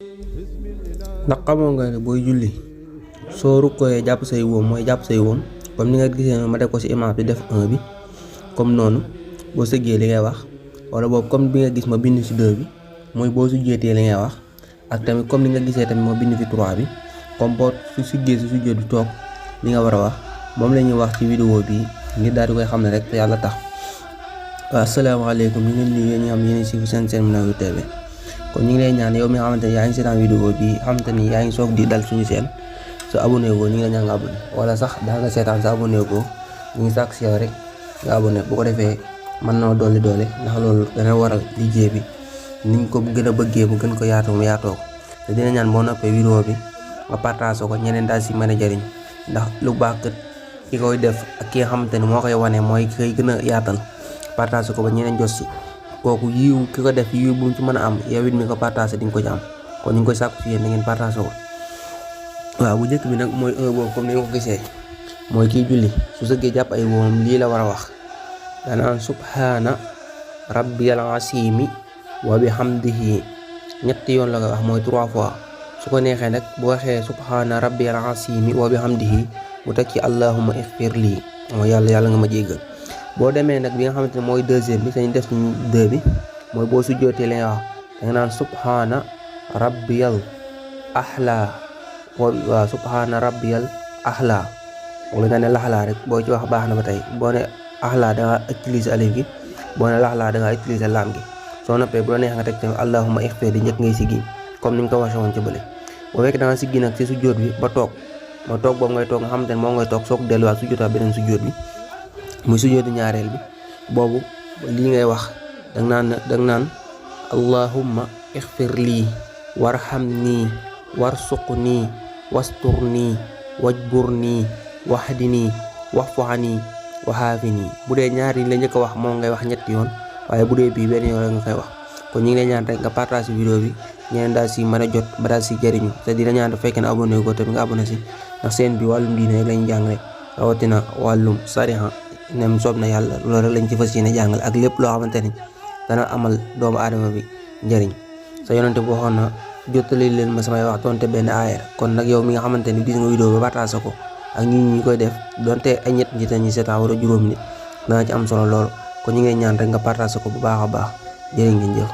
ndax xamoo nga ne booy julli soo rukkooyee jàpp say wóom mooy jàpp say wóom comme ni nga gisee ma def ko ci image bi def 1 bi comme noonu boo sëggee li ngay wax wala boobu comme bi nga gis ma bind ci 2 bi mooy boo sujjóotee li ngay wax ak tamit comme ni nga gisee tamit ma bind fi 3 bi comme boo su sujjee si sujjóot bi toog li nga war a wax moom la ñuy wax ci vidéo bi ngir daal di koy xam ne rek te yàlla tax. waaw asalaamaaleykum ñu ngi leen di nuyu ñi nga xam yéen si seen Minangoul TV kon ñu ngi lay ñaan yow mi nga xamante ne yaa ngi seetaan vidéo bi xamante ni yaa ngi soog di dal suñu seen sa abonné ko ñu ngi la ñaan nga abonné wala sax daa nga seetaan sa abonné ko ñu ngi sàkk si yow rek nga abonné bu ko defee mën na doole ndax loolu dana waral liggéey bi niñ ko gën a bëggee mu gën ko yaatoo mu yaatoo ko te dina ñaan boo noppee vidéo bi nga partage ko ñeneen daal si mën a jariñ ndax lu baax kat ki koy def ak ki nga xamante ne moo koy wane mooy ki koy gën a yaatal partage ko ba ñeneen jot si kooku yiw ki ko def yiw bu mu ci mën a am yow it mi ko partage di nga ko ci am kon ñu ngi koy sàkku ci yéen da ngeen partage ko. waaw bu njëkk bi nag mooy boobu comme ni nga ko gisee mooy kiy julli su sëggee jàpp ay woom lii la war a wax danaan subhaana rabbiyal asiimi wa bihamdihi ñetti yoon la koy wax mooy 3 fois su ko neexee nag bu waxee subhaana rabbiyal asiimi wa bihamdihi mu teg ci allahumma ighfir lii mooy yàlla nga ma jéggal. boo demee nag bi nga xamante ne mooy deuxième bi sañ def suñu 2 bi mooy boo sujjootee li nga wax da nga naan subhaana rabbiyal ahla waaw subhaana rabbiyal ahla wala nga ne laxlaa rek boo ci wax baax na ba tey boo ne ahla da nga utiliser alif gi boo ne laxlaa da nga utiliser laam gi soo noppee bu la neex nga teg tamit allahumma ighfir di njëkk ngay siggi comme ni ñu ko waxee woon ci bële boo fekk da nga siggi nag ci sujjoot bi ba toog boobu ngay toog nga xamante ne moo ngay toog soog delluwaat sujjootaat beneen sujjoot bi muy sujjootu ñaareel bi boobu lii ngay wax danga naan allahumma ighfir lii warhamnii warsuqnii wasturnii wajburnii wahdinii wa'funi wahaafini bu dee ñaar yi la njëkk a wax moo ngay wax ñetti yoon waaye bu dee bii benn yoon rek nga koy wax kon ñu ngi lay ñaan rek nga partage vidéo bi ñeneen daal si mën a jot ba daal si jëriñu te di la ñaan bu fekkee ne abonné ko tamit nga abonné si ndax seen bi wàllum diine rek lañu jàngale rawatina wàllum sariha nem soob na yàlla loolu rek lañ ci fas yéene jàngal ak lépp loo xamante ni dana amal doomu aadama bi njëriñ sa yonente bu waxoon na jottali leen ma samay wax donte benn aaya kon nag yow mi nga xamante ni gis nga vidéo ba partage ko ak ñi koy def donte ay ñett nit ñi seetaan wala juróom nit dana ci am solo lool kon ñu ngi ñaan rek nga partage ko bu baax a baax jërë ngeen jëf.